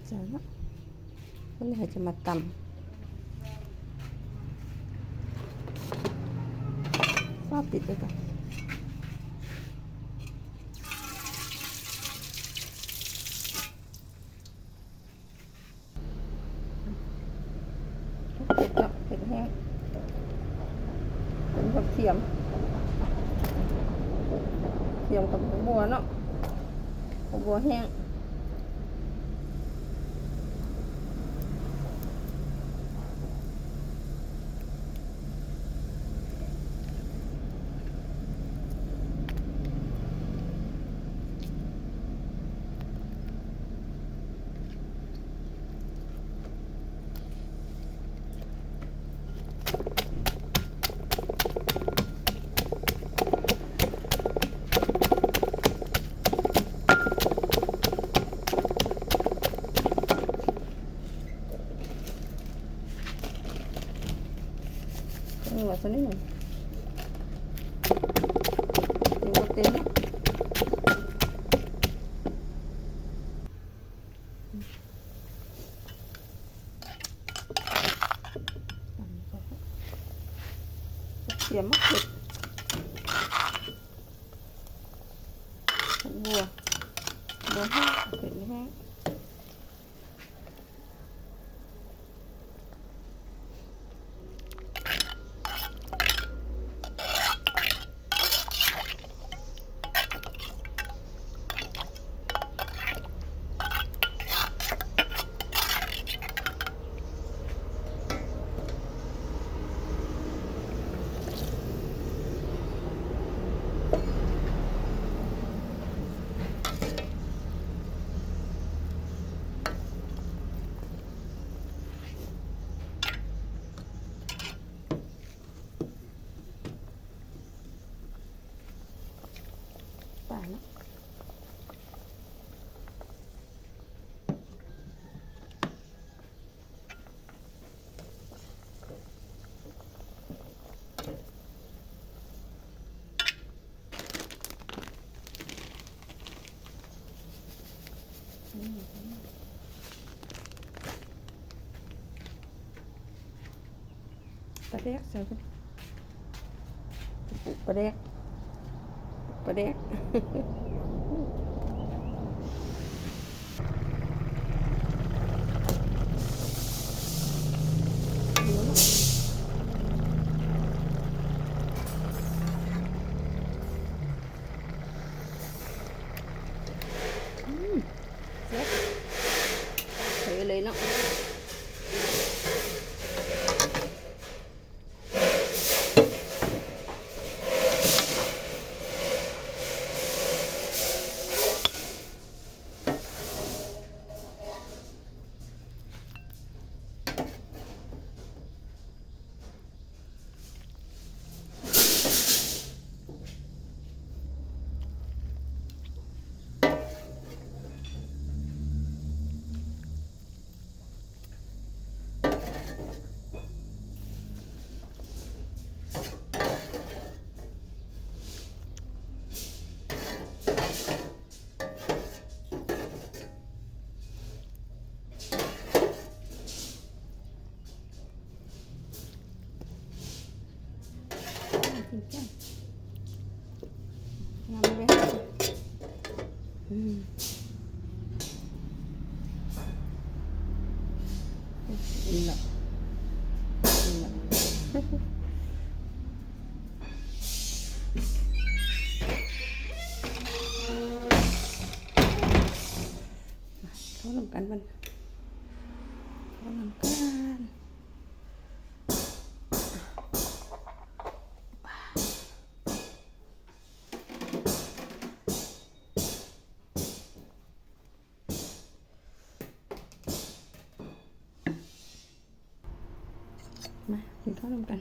ໃສ່ເນາະ ແລ້ວເຮົາຈະມາຕຳ ຝາປິດໄວ້ກ່ອນ ເຜັດເນາະ ເຜັດແຮງ ເປັນຜັກທຽມ ທຽມກັບບັກບົວເນາະ ບັກບົວແຫ້ງ. ເອີ ວ່າຊັ້ນນີ້ ຍັງບໍ່ເຕັມເນາະ ກະທຽມ ໝາກເຜັດ ໝາກບົວ ບົວແຫ້ງ ເຜັດແຫ້ງ. ປາເນາະ ປາແດກໃສ່ ປາແດກ ປາແດກ. ອືມ ແຊບ ເລີຍເນາະ. ງາມເລີຍ ອືມ ອີ່ນລະ ອີ່ນລະ. ເຂົ້ານຳກັນມັນ ເຂົ້ານຳກັນ. ມາ ກິນເຂົ້ານຳກັນ.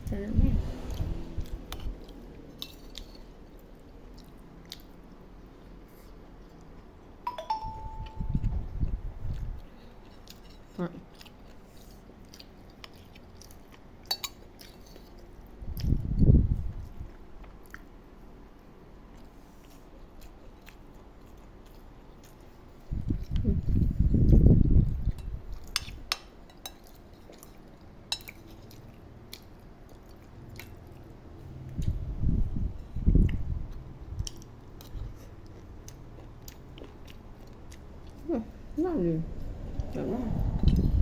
ແຊບແມ່. ອືມ ອືມ ງາມຢູ່ ແບບງາມ.